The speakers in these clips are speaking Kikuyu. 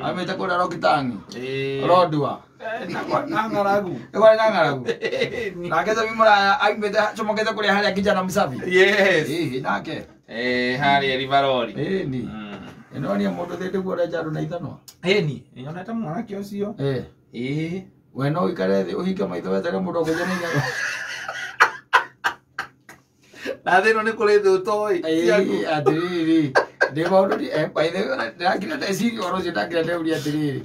Aumĩte kũrĩa Rokitangi. Rodua. Na ng'aragu. Ĩkwarĩ na ng'aragu. Nake Sami Mũraya aumĩte acomokete kũrĩa harĩa kijana msafi. Yes. Ĩĩ nake. Harĩa Rivarori. Ĩni. Ĩno nĩ mũndũ thĩndĩ guo ũrenja andũ na ithanwa. Ĩni, nyonete mwanake ũcio. Ĩĩ. We no ũikare thĩ ũhinge maitho weterere mũndũ akwenja na ithanwa. Na thĩ ĩno nĩ kũrĩ thĩ ũtoĩ. Ĩĩ atĩrĩrĩ. Ndĩ maũndũ by the way ndĩrakira ndeciria ũhoro ũcio ndakira ndeuria atĩrĩrĩ.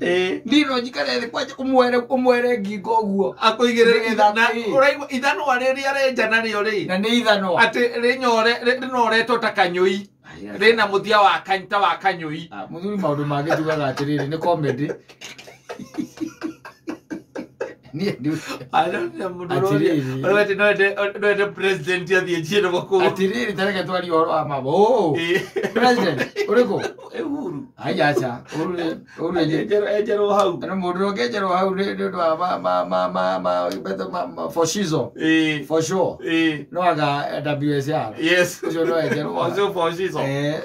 Niĩ no njikare thĩ kwanja ũmwere ũmwere ngingo ũguo. Akũigĩrĩra Nĩgetha na ĩĩ. ũraigua ithanwa rĩrĩa arenja narĩo rĩ. Na nĩ ithanwa. Atĩ rĩnyore rĩnoretwo ta kanyũi. Rĩna mũthia wa ta wa kanyũi. Mũthuri maũndũ mangĩ tugaga atĩrĩrĩ nĩ comedy. Niĩ Atĩrĩrĩ. No president athiĩ njĩrwo kũu. Atĩrĩrĩ ta reke twarie ũhoro wa mama. Oh. President ũrĩkũ? Uhuru. Ai aca. Uhuru Uhuru enjerwo hau. No mũndũ ũngĩenjerwo hau nĩ ũndũ wa ma for shizo. For sure. No aga WSR. Yes. Ũcio no enjerwo. Ũcio for shizo.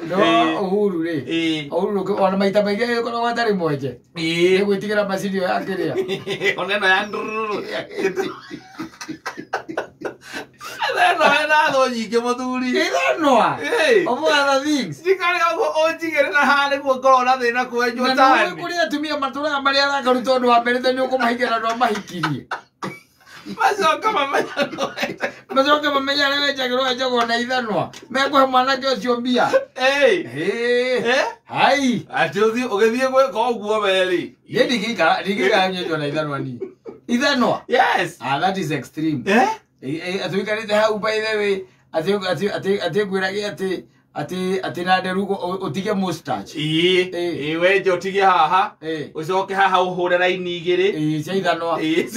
No Uhuru rĩ. Uhuru ona maita maingĩ ĩkoragwo atarĩ mwenje. Nĩ gwĩtigĩra macini ĩyo ya kĩrĩa. Ona ĩno ya ndururu. Ĩno ĩna thũ nyingĩ mũthuri. Ithanwa. Of other things. Njikare ũguo ũnjigĩre na haha nĩguo ngorwo na thĩna kwenjwo Na tani. nĩ kũrĩ atumia matũraga marĩ arakaru tondũ wa mbere nĩ ũkũmahikia na ndwamahikirie. Macoka mamenya macoke mamenya arĩa wenjagĩrwo wenjagwo na ithanwa. Mekũhe mwanake ũcio mbia. Hai. Atĩ ũthiĩ ũgĩthiĩ gwĩka ũguo we rĩ. Niĩ ndingĩikara ndingĩikara nyenjwo na ithanwa niĩ. Ithanwa. Yes. Ah, that is extreme. Atũikarĩte hau by the way atĩ atĩ atĩ atĩ ngwĩrage atĩ atĩ atĩ na nderu ũtige mustache. Ĩĩ wenje ũtige haha. Ũcoke haha ũhũre raini igĩrĩ. Ĩĩ cia ithanwa. Ĩĩ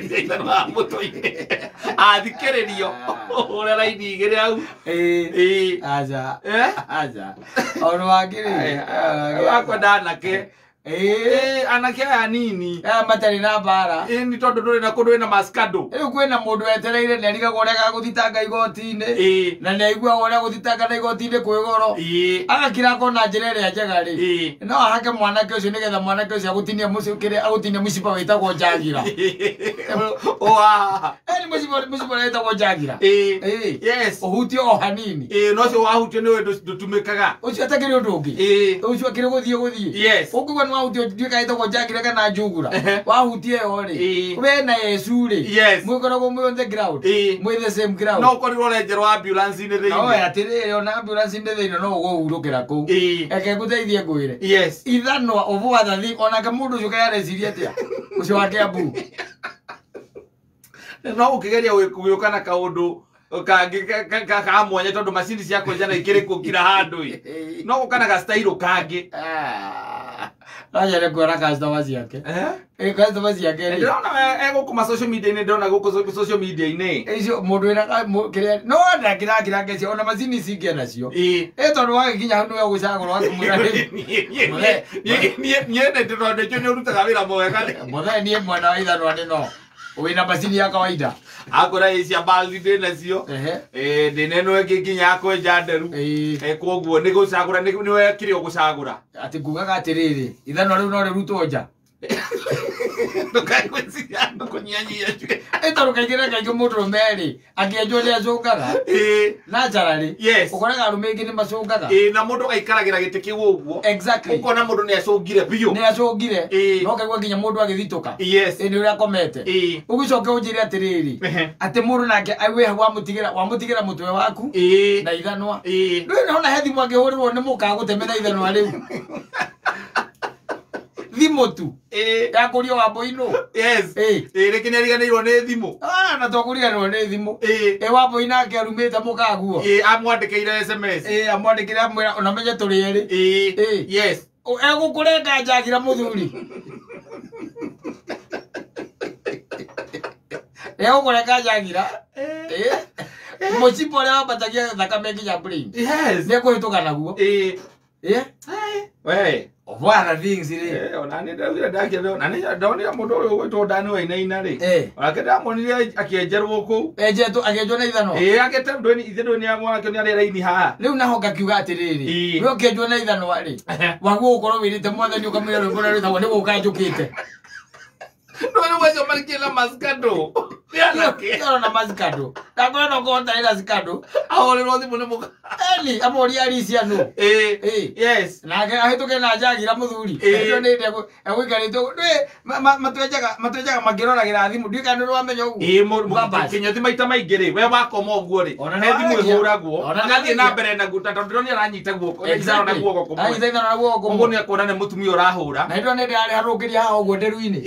cia ithanwa mũtwe-inĩ. Athikĩrĩrio ũhũre raini igĩrĩ hau. Ĩĩ. Aca. Aca. Ona wangĩ rĩ. Wakwenda anake. Anake aya nini. Aya matarĩ na mbara. Ĩĩ nĩ tondũ ndũrĩ na kũndũ wĩna maskando. Rĩu kwĩna mũndũ wetereire nĩ arigagwo ũrĩa agagũthitanga igoti-inĩ. Na nĩ aiguaga ũrĩa gũthitanga na igoti-inĩ kwĩ goro. Agakira akona njĩra ĩrĩa njega rĩ. No ahake mwanake ũcio nĩgetha mwanake ũcio agũtinie mũciĩ kĩrĩa agũtinie mũciba wĩtagwo njagira. Nĩ mũciba mũciba ũrĩa wĩtagwo njagira. Yes. Ũhutio o hanini. Ĩĩ no ũcio wahutio nĩ ndũtumĩkaga. Ũcio atakĩrĩ ũndũ ũngĩ. Ũcio akĩrĩ gũthiĩ gũthiĩ. Yes. Ũkũigua nĩ wahutio ndiũĩ ĩtagwo njagira kana njugura. Wahutia ĩyo rĩ. We na Yesu rĩ. Yes. Mwĩkoragwo mwĩ on the ground. Mwĩ the same ground. No ũkorirwo ũrenjerwo ambulance-inĩ thĩinĩ. No atĩrĩrĩ ona ambulance-inĩ thĩinĩ no ũgũhurũkĩra kũu. Reke ngũteithie ngwĩre. Yes. Ithanwa of other thing onake mũndũ ũcio kaĩ areciria atĩa? Ũcio wa Kiambu. No ũkĩgeria gũgĩũka na kaũndũ kangĩ ka mwanya tondũ macini cia kwenjana ikĩrĩ kuo kila handũ ĩ. No gũka na ga style kangĩ. No nyende kuona customer ciake. Customer ciake rĩ. Ndĩrona gũkũ ma social media-inĩ ndĩrona gũkũ social media-inĩ. Icio mũndũ wĩna kĩrĩa no ndakĩrakĩra ngeci ona macini ici ingĩ nacio. Tondũ wagĩkinya hau nĩwe ũgũcagũra ũgakĩmwĩra rĩ. Niĩ nĩ ndĩrona nĩkĩo nĩ ũrutaga wĩra mwega. Mũthee niĩ mwena wa ithanwa nĩ no. Wĩna macini ya kawaida. Akora ĩ cia baldi ndĩ nacio. Ndĩna ĩno ĩngĩ nginya ya kwenja nderu. Koguo nĩ gũcagũra nĩwe kĩrĩa ũgũcagũra. Atĩ ngugaga atĩrĩrĩ, ithanwa rĩu no rĩrutwo nja. Ndũkae gwĩciria andũ kũnyihanyihia njuĩrĩ. Tondũ kaingĩ na kaingĩ mũndũrũme rĩ, akĩenjwo nĩ acũngaga. Naturally. Yes. Ũkoraga arũme aingĩ nĩ macũngaga. Na mũndũ aikaragĩra gĩtĩ kĩu ũguo. Exactly. Ũkona mũndũ nĩ acũngire biũ. Nĩ acũngire. No ũkaigua nginya mũndũ agĩthitũka. Yes. Nĩ ũrĩa akomete. Ũgĩcoke ũnjĩre atĩrĩrĩ, atĩ mũndũ nake wĩ hau wamũtigĩra wamũtigĩra mũtwe waku na ithanwa. Ndũĩ ona he thimũ angĩhũrĩrwo nĩ mũka agũtemera ithanwa rĩu. Thimũ tu. Ya kũrio wa mbũinũ. Yes. Rĩngĩ nĩ ariganĩirwo nĩ thimũ. Na to kũriganĩrwo nĩ thimũ. Wa mbũi nake arumĩte mũkaguo. Amwandĩkĩire SMS. Amwandĩkĩre amwĩra ona menye tũrĩ erĩ. Yes. Egũkũrenga njagira mũthuri. Egũkũrenga njagira. Mũcipa ũrĩa wambatagia thakame nginya brain. Yes. Nĩ ekũhĩtũka naguo. Yeah. We. Of other things ri. Ona ni ndaugire ndakĩrwo na ni ndonire mũndũ ũyũ ũgwĩtwo Dani Wainaina rĩ. Onake ndamuonire akĩenjerwo kũu. Enjetwo akĩenjwo na ithanwa. Ĩĩ agĩte ndweni ithe ndweni ya mwanake nĩ arĩ raini haha. Rĩu naho ngakiuga atĩrĩrĩ. We ũkĩenjwo na ithanwa rĩ. Waguo ũkorwo wĩrĩte mwathani ũkamwĩra rwĩmbo rũrĩa rwĩtagwo nĩ gũka njũkĩte. Ndweni wacio marĩkie na maskando. Nĩ na maskando. Ndakora no kũhota ĩna skando. Ahũrĩrwo thimũ nĩ mũka. Eli amũria Alicia nũ. Ĩĩ. Yes. Nake ahĩtũke na njagira mũthuri. Ĩyo nĩ ndĩ egũikarĩte ndĩ matwenjaga makĩroragĩra thimũ ndiũĩ kana nĩ ũramenya ũguo. Ĩĩ kĩnyoti maita maingĩ rĩ we wakoma ũguo rĩ he thimũ ĩhũragwo agathiĩ na mbere na tondũ ndĩronire aranyita guoko ithanwa na guoko kũmwe. Aranyita ithanwa na guoko kũmwe. Ũguo nĩ akuona nĩ mũtumia ũrahũra. Na hĩndĩ ĩyo nĩ ndĩrarĩharũkĩria haha ũguo nderu-inĩ.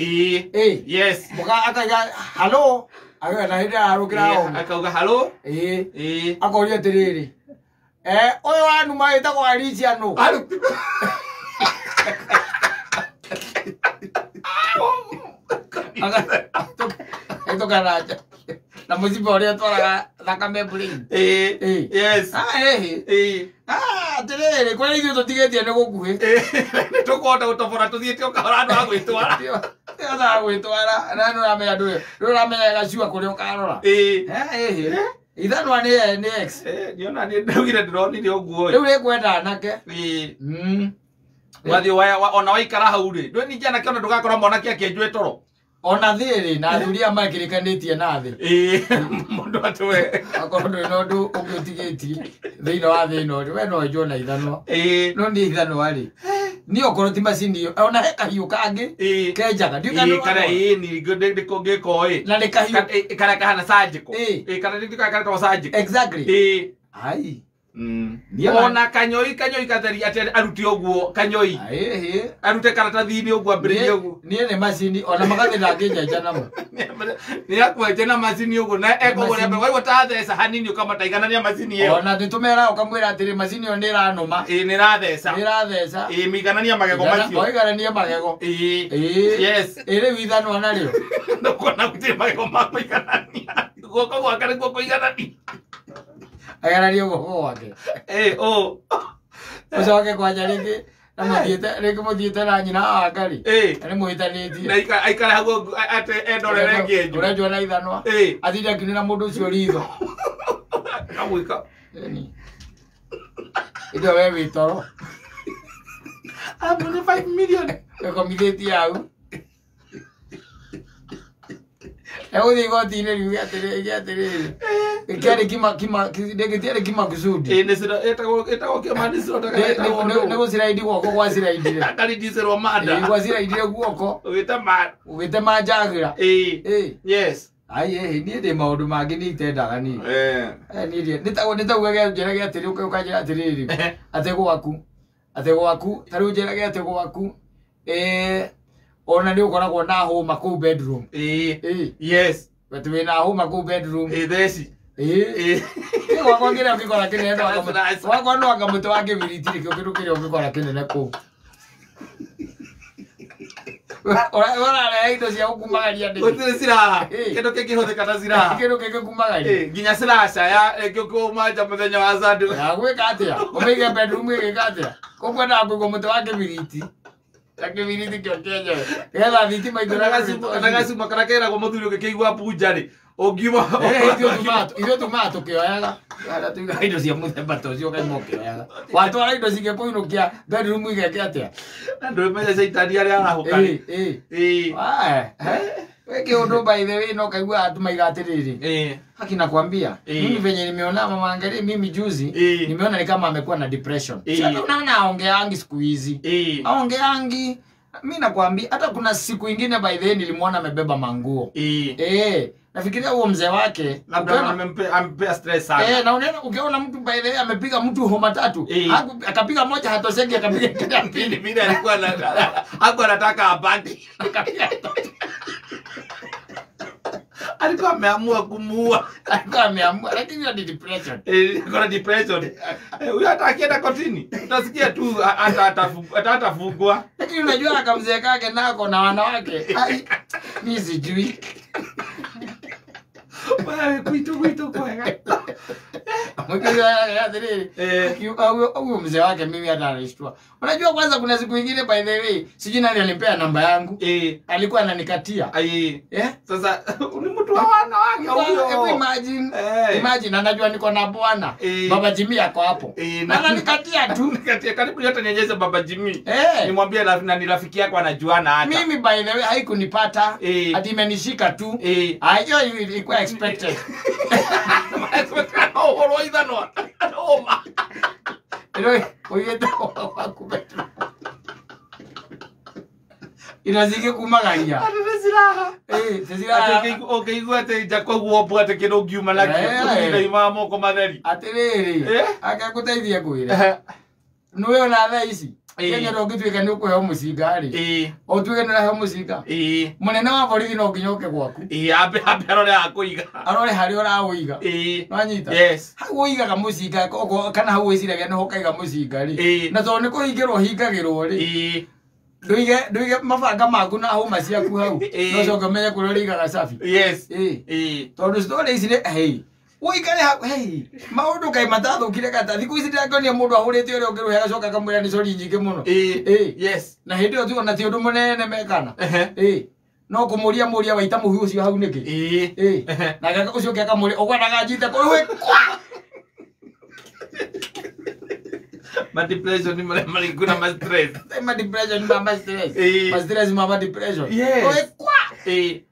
Ĩĩ. Yes. Mũka akaiga hello. Akauga na hĩndĩ ararũkĩra haha ũguo. Akauga hello. Ĩĩ. Ĩĩ. Akoria atĩrĩrĩ. Ũyũ wanuma wĩtagwo Alicia nũ? Ahĩtũka na nja. Na mũcibi ũrĩa ũtwaraga thakame brain. Ĩĩ. Yes. Ĩĩ. Atĩrĩrĩ kũrĩa ithuĩ tũtigĩtie nĩ gũkuhĩ. Nĩ tũkũhota gũtobora tũthiĩte o kahora andũ a gwĩtwara. Tihotaga gwĩtwara na nĩ ũramenya ndũrĩ ũramenya gacua kũrĩa ũkarora. Ĩĩ. Ĩĩ. Ithanwa nĩ X. Niona nĩ ndaugire ndĩronire ũguo. Rĩu rĩkwenda anake. Ĩĩ. Wathiĩ ona waikara hau rĩ ndũĩ ningĩ anake ona ndũgakora mwanake akĩenjwo toro. Ona thĩ rĩ na athuri aya makĩrĩkanĩtie na thĩ. Ĩĩ mũndũ atwe. Akorwo ndũrĩ na ũndũ ũngĩ ũtigĩtie thĩinĩ wa thĩ ĩno rĩ we no wenjwo na ithanwa. Ĩĩ. No niĩ ithanwa rĩ niĩ okorwo ti macini ĩyo ona he kahiũ kangĩ kenjaga ndiũĩ kana Ĩĩ kana ĩĩ nĩ ngĩkoĩ. Na nĩ kahiũ. Karĩa kahana surgical. Ĩĩ. Ĩĩ kana nĩ karetagwo surgical. Exactly. Ĩĩ. Ai. Ona kanyoi katheri atĩ arute ũguo kanyoi. Ĩĩ. Arute karatathi-inĩ ũguo ambĩrĩrie ũguo. Niĩ nĩ macini ona magathĩ ndangĩnjenja namo. Nĩ akwenje na macini ũguo na ekũgũra mbere waigua ta theca hanini ũkamataiganania macini ĩyo. Ona nĩtũmeraga ũkamwĩra atĩrĩ macini ĩyo nĩ ĩranũma. Ĩĩ nĩ ĩratheca. Nĩ ĩratheca. Ĩĩ mĩiganania magego macio. Oigananie magego. Ĩĩ. Ĩĩ. Yes. Ĩĩ rĩu ithanwa narĩo. Ndũkuona gũtirĩ magego ma kũiganania. Guoko gwake nĩkuo kũiganania. Aigananie guoko gwake. Ĩĩ ũ. Ũcoke kwanja rĩngĩ na mũthiĩte rĩngĩ mũthiĩte na nyina wa Wangari. Ĩĩ. Na nĩ mũhĩtanĩtie. Na aikare hau atĩ endorere ngĩenjwo. Ũrenjwo na ithanwa. Ĩĩ. Athire akĩnĩra mũndũ ũcio ritho. Akamwĩka. Ĩndĩ we wĩ toro. Amũne 5 million. Wĩkomithĩtie hau. Egũthiĩ igoti-inĩ riuge atĩrĩrĩ. Kĩarĩ kĩarĩ kimakusudi. Ĩĩ nĩ ĩtagwo kĩmanisiro nĩ gũciraidi guoko gwaciraidire. Akarindicĩrwo manda. Ĩĩ gwaciraidire guoko. Ũgĩtema njagĩra. Ĩĩ. Ĩĩ. Yes. Ai ĩĩ niĩ ndĩ maũndũ mangĩ niĩ itendaga niĩ. Ĩĩ. Niĩ nĩ tauga njĩrage atĩrĩ ũkanjĩra atĩrĩrĩ. Atĩ gwaku. Atĩ gwaku ta rĩu njĩrage atĩ gwaku. Ĩĩ ona nĩ ũkoragwo na hũma kũu bedroom. Ĩĩ. Ĩĩ. Yes. Atĩ wĩna hũma kũu bedroom. Ĩĩ theci. Ĩĩ. Ĩĩ. Gwakwa kĩrĩa ũngĩkora kĩnene gwakwa no anga mũtĩ wa kĩbiriti nĩkĩo kĩndũ kĩrĩa ũngĩkora kĩnene kũu. Ũrarehe indo cia gũkumagaria nĩkĩ? Gũtirĩ silaha. Ĩĩ. Kĩndũ kĩngĩhũthĩka ta silaha. Kĩndũ kĩngĩkumagaria. Ĩĩ nginya silasha ya ĩngĩkũma nja mũthenya wa Sunday. Ya gwĩka atĩa? Ũmĩige bedroom ĩgĩka atĩa? Kũkwendaga kũigwo mũtĩ wa kĩbiriti. Ta kĩbiriti kĩo kĩenyewe. Nĩgetha thitima Kana gacuma karĩa keragwo mũthuri ũngĩkĩigua bunja rĩ. Ũngiuma. Ithuĩ tumaga tũkĩoyaga. Harĩa tuigaga indo cia mũthemba ta ũcio ũkaima ũkĩoyaga. Watwara indo cingĩkũinũkia bedroom igeke atĩa? Na ndũmenya caitani arĩa arahũka rĩ. Ĩĩ. Ĩĩ. We kĩũndũ by the way no kaigua andũ maiga atĩrĩrĩ. Ĩĩ. Haki nakwambia. Ĩĩ. Mimi venye nimeona mama Wangari mimi juzi Ĩĩ. nimeona ni kama amekuwa na depression. Ĩĩ. Sasa unaona aongeangi siku hizi. Ĩĩ. Aongeangi. Mimi nakwambia hata kuna siku ingine by the way nilimuona amebeba manguo. Ĩĩ. Nafikiria huo mzee wake labda amempea stress sana. Na unaona ukiona mtu by the way amepiga mtu homa tatu, akapiga moja hatoseki akapiga kila pili. Mimi alikuwa hakuwa anataka abaki. Akapiga tatu. Alikuwa ameamua kumuua. Alikuwa ameamua lakini ni depression. Alikuwa na depression. Huyo hata akienda kotini utasikia tu hata atafungwa. Lakini unajua akamzee kake nako na wanawake. Ai, mimi sijui. Wewe kwitu kwega. Huyo mzee wake mimi hata anishtua. Unajua kwanza kuna siku nyingine by the way, sijui nani alimpea namba yangu. Alikuwa ananikatia. Sasa ni mtu wa wanawake huyo. Hebu imagine. Imagine anajua niko na bwana. Baba Jimmy ako hapo. Na ananikatia tu. Nikatia karibu yote nionyeshe Baba Jimmy. Nimwambie na ni rafiki yako anajuana hata. Mimi by the way haikunipata. Ati imenishika tu. Hiyo ilikuwa expected. Inazige kumagaria. Ati ũkĩigua atĩ Jacob wobu atĩ kĩndũ ngiuma nakĩo kũthira ima moko matheri. Atĩrĩrĩ, akagũteithia ngwĩre. Nĩwe ona thaa ici Kenya ndũngĩtuĩka nĩ ũkũheo mũcinga rĩ. Ũtuĩke nĩ ũraheo mũcinga. Mũnene wa borithi no nginya ũke gwaku. Ambe arore hakũiga. Arore harĩa ũraũiga. Nĩwanyita? Yes. Hau ũigaga mũcinga kana hau wĩciragia nĩho ũkaiga mũcinga rĩ. Na tondũ nĩ kũhingĩrwo ũhingagĩrwo rĩ. Nduige mabanga maku na hũma ciaku hau. No coke ũmenye kũrĩa ũrĩigaga cabi. Yes. Tondũ story ici nĩ hey. Ũikare hau hey. Maũndũ kaĩ matathũkire gata. Thikũ ici ndĩrakĩonia mũndũ ahũrĩte ũrĩa ũngĩ rũhĩ agacoka akamwĩra nĩ cori nyingĩ mũno. Yes. Na hĩndĩ ĩyo tu ona ti ũndũ mũnene mekana. No kũmũria mũria waita mũhu ũcio hau nĩkĩ. Na ũcio ũngĩ akamũria ũgwanaga njite kũrũĩ kwa. Ma depression ni mara kuna ma stress. Ma depression ma stress. Ma stress ma depression. Yes. Kwa.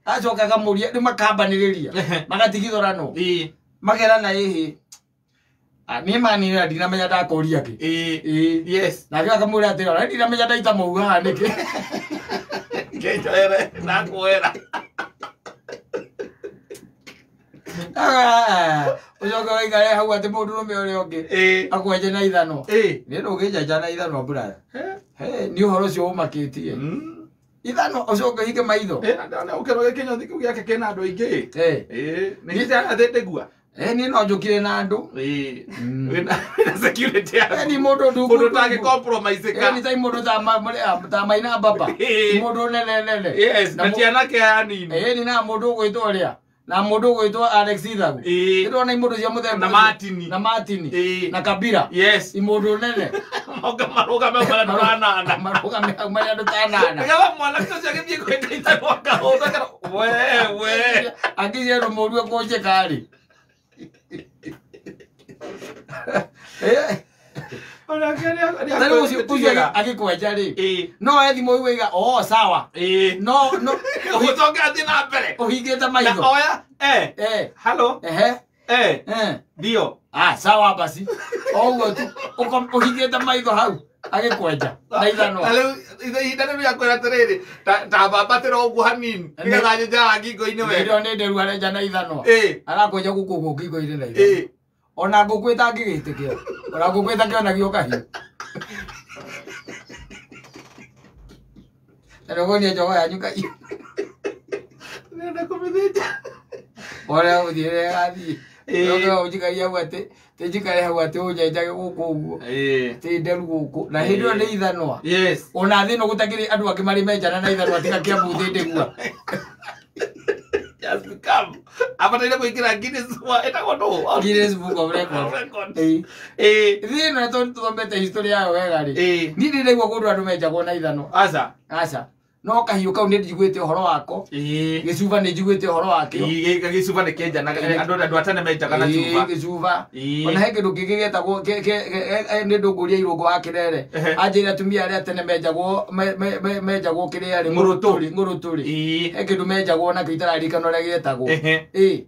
Acoka akamũria rĩu makambanĩrĩria. Magatigithũranwo. Makerana ĩhĩ. Niĩ manĩrĩra ndinamenya ndakũria kĩ. Yes. Nake akamwĩra atĩrĩ ona ndinamenya ndaita mũhu haha nĩkĩ. Ngejoere ndakwĩra. Ũcoke ũikare hau atĩ mũndũrũme ũrĩa ũngĩ akwenje na ithanwa. Niĩ ndũngĩnjenja na ithanwa brother. Nĩ ũhoro ũcio ũmakĩtie. Ithanwa ũcoke ũhinge maitho. Na ũkĩroge kĩnyothi kĩu gĩake kĩna andũ aingĩ. Nĩ atĩndĩgua. Niĩ no njũkire na andũ. Wĩna security yaku. Ni mũndũ ndungu. Mũndũ ũtangĩ compromise ka. Ni ta mũndũ ta Maina Baba. Mũndũ nene nene. Yes, na ti anake anini. Ni na mũndũ ũgwĩtwo ũrĩa. Na mũndũ ũgwĩtwo Alex Ithagu. Ndĩrona imũndũ cia mũthemba. Na Martini. Na Martini. Na Kabira. Yes. Imũndũ nene. Moka marũgame marĩa andũ anana. Marũgame hau marĩa andũ ta anana. Nĩgetha mwanake ũcio agĩthiĩ kwenda ithanwa akahũta kana we. Angĩciarwo mũru ekũnjĩka rĩ. Ũcio agĩkwenja rĩ. No ethimũ ũiga oh sawa. No no ũcoke athiĩ na mbere. Ũhingĩte maitho. Na oya Hello. Ndio. Sawa basi. Oguo tu ũhingĩte maitho hau agĩkwenja na ithanwa. Na rĩu ihinda rĩu rĩa kwĩra atĩrĩrĩ ta bambatĩra ũguo hanini nĩgetha nyenjaga ngingo-inĩ wega. Nĩ nderu arenja na ithanwa. Arakwenja gũkũ ũguo ngingo-inĩ na ithanwa. Ona ngũkũ ĩtangĩgĩtĩkĩo. Ona ngũkũ ĩtakĩonagio kahiũ. Na nĩũkuonia njogo yanyu kahiũ. Nĩenda kũmĩthĩnja. Ũrĩa ũthiĩre gathiĩ. Ũcoke ũnjikarie hau atĩ njikare hau atĩ ũnjenjage gũkũ ũguo. Tĩ nderu gũkũ. Na hĩndĩ ĩyo nĩ ithanwa. Yes. Ona thĩ ĩno gũtakĩrĩ andũ angĩ marĩ menjana na ithanwa tiga Kĩambu thĩndĩgua. Just become. Abataire kuingira Guinness etagwo ndũ? Guinness Book of Records. Thĩ ĩno tondũ tũthomete history yayo wega rĩ. Niĩ ndĩraigua kũndũ andũ menjagwo na ithanwa. Aca. Aca. No kahiũ kau nĩ njiguĩte ũhoro wako. Gĩcuba nĩ njiguĩte ũhoro wakĩo. Gĩcuba nĩ kĩenjanaga andũ a tene menjaga na cuba. Gĩcuba. Ona he kĩndũ kĩngĩ gĩetagwo nĩ ndũngũria irũngũ wa Kĩrere. Anjĩra atumia arĩa tene menjagwo menjagwo kĩrĩa rĩ ngũrũtũ rĩ. He kĩndũ menjagwo nakĩo itararikana ũrĩa gĩetagwo.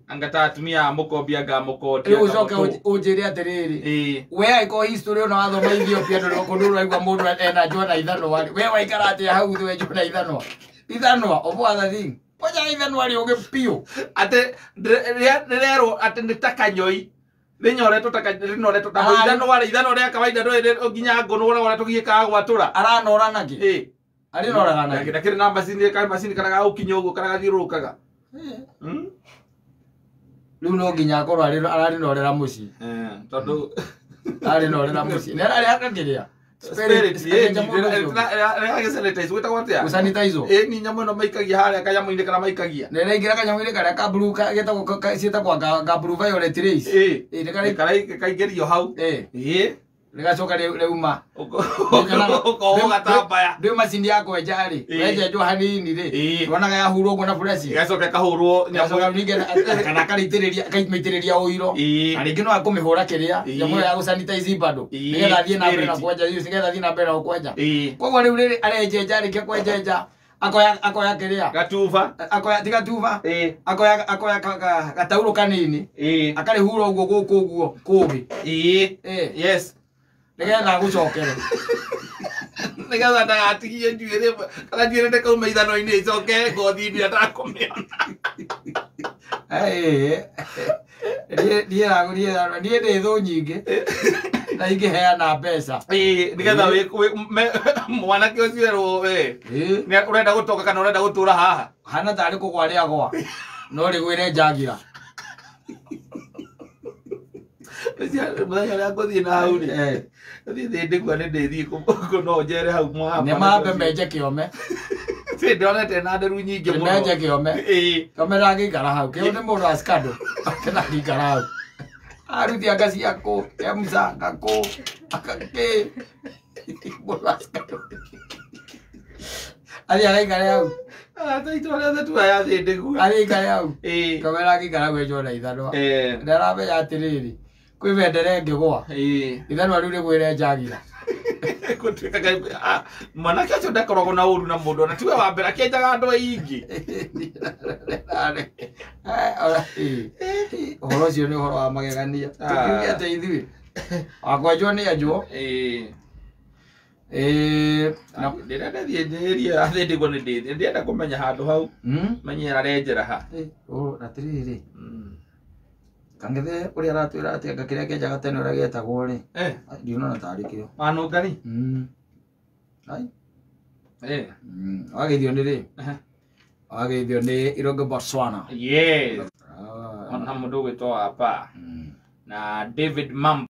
Anga ta atumia a mũkombi anga mũkondi. Rĩu ũcoke ũnjĩre atĩrĩrĩ. We angĩkorwo history ona wathoma Ethiopia ndũrĩ kũndũ ũraigua mũndũ ena njona ithanwa rĩ. We waikara atĩa hau thĩ wenjwo na ithanwa? Ithanwa of other thing. Koja ithanwa rĩ ũgĩ piũ. Atĩ rĩrerwo atĩ nĩ ta kanyoi. Rĩnyoretwo ta rĩnoretwo ta ithanwa rĩ ithanwa rĩa kawaida ndũĩ nginya ngũnũ ũrĩa tũgiĩkaga gwatũra. Aranora nakĩ? Arĩnoraga nakĩ? Na kĩrĩ na macini ka macini kana gagũkinya ũguo kana gathiũrũrũkaga. Rĩu no nginya akorwo ararĩnorera mũciĩ. Tondũ arĩnorera mũciĩ. Nĩ ararĩhaka kĩrĩa? Spirit gwĩtagwo atĩa? Gũsanitize. Ĩni nyamũ ĩno maikagia harĩa kanyamũ-inĩ karĩa maikagia. Na ĩraingĩra kanyamũ-inĩ karĩa ka blue getagwo ciĩtagwo ga blue violet rays. Ĩ. Ĩ, Kaingĩrio hau. Ĩ. Ĩ. Rĩgacoka rĩuma. Ũkohwo gatambaya. Rĩu macini ya kwenja rĩ, wenjenjwo hanini rĩ, wonaga yahurwo ũguo na fresh. Ĩgacoka ĩkahũrwo nyamũ. Kana akaitĩrĩria akaimĩitĩrĩria ũiro. Na rĩngĩ no akũmĩhũra kĩrĩa, nyamũ ĩyo ya gũsanitize bado. Nĩgetha athiĩ na mbere na kwenja, nĩgetha athiĩ na mbere na kwenja. Koguo rĩu rĩrĩ arenjenja arĩkia kwenjenja, akoya kĩrĩa. Gatuba. Akoya ti gatuba. Akoya gataurũ kanini. Akarĩhura ũguo gũkũ ũguo kũgĩ. Yes. Nĩgetha agũcokere. Nĩgetha ndagatigie njuĩrĩ kana njuĩrĩ ndĩkaume ithanwa-inĩ ĩcoke ngothi-inĩ atakũmĩona. Niĩ ndĩ thũ nyingĩ na ingĩheana mbeca. Nĩgetha mwanake ũcio erwo we ũrenda gũtoka kana ũrenda gũtũra haha. Hana tarĩ kũgwa rĩagwa no rĩgwĩre njagira. Mũthenya ũrĩa ngũthiĩ na hau rĩ, thiĩ thĩndĩ nĩ ndĩthiĩ no njere hau mwa. Nĩ mambe menje kĩome. Ndonete na nderu nyingĩ mũno. Menje kĩome. Kĩome ndangĩikara hau. Kĩo nĩ mũndũ wa scandal. Ndangĩikara hau. Aruti anga ciakũ, Kemsa, ngakũ, akakĩ. Mũndũ wa scandal. Athiĩ agaikare hau. Arata aitũ arĩa othe tuoya thĩndĩ. Athiĩ aikare hau. Kĩome ndangĩikara kwenjwo na ithanwa. Ndaramenya atĩrĩrĩ. Kwĩ bendera ĩngĩgwa. Ithanwa rĩu rĩgwĩre njagira. Gũtuĩka mwanake ũcio ndakoragwo na ũru na mũndũ ona tiwe wa mbere akĩenjaga andũ aingĩ. Ũhoro ũcio nĩ ũhoro wa magegania. Tũkiuge atĩ ithuĩ wakwenjwo nĩ enjwo. Ndĩrenda thiĩ njĩrie athĩndĩgwo nĩ ndĩthiĩ. Ndĩrenda kũmenya handũ hau. Menye arenjera ha. Atĩrĩrĩ. Kangethe ũrĩa aratwĩra atĩ anga kĩrĩa kĩenjaga tene ũrĩa gĩetagwo rĩ, ndinona tarĩ kĩo. Manũngani? Ai. Wageithio nĩ rĩ? Wageithio nĩ Irongo Botswana. Yes. Ona mũndũ ũgwĩtwo Wapa. Na David Mambo.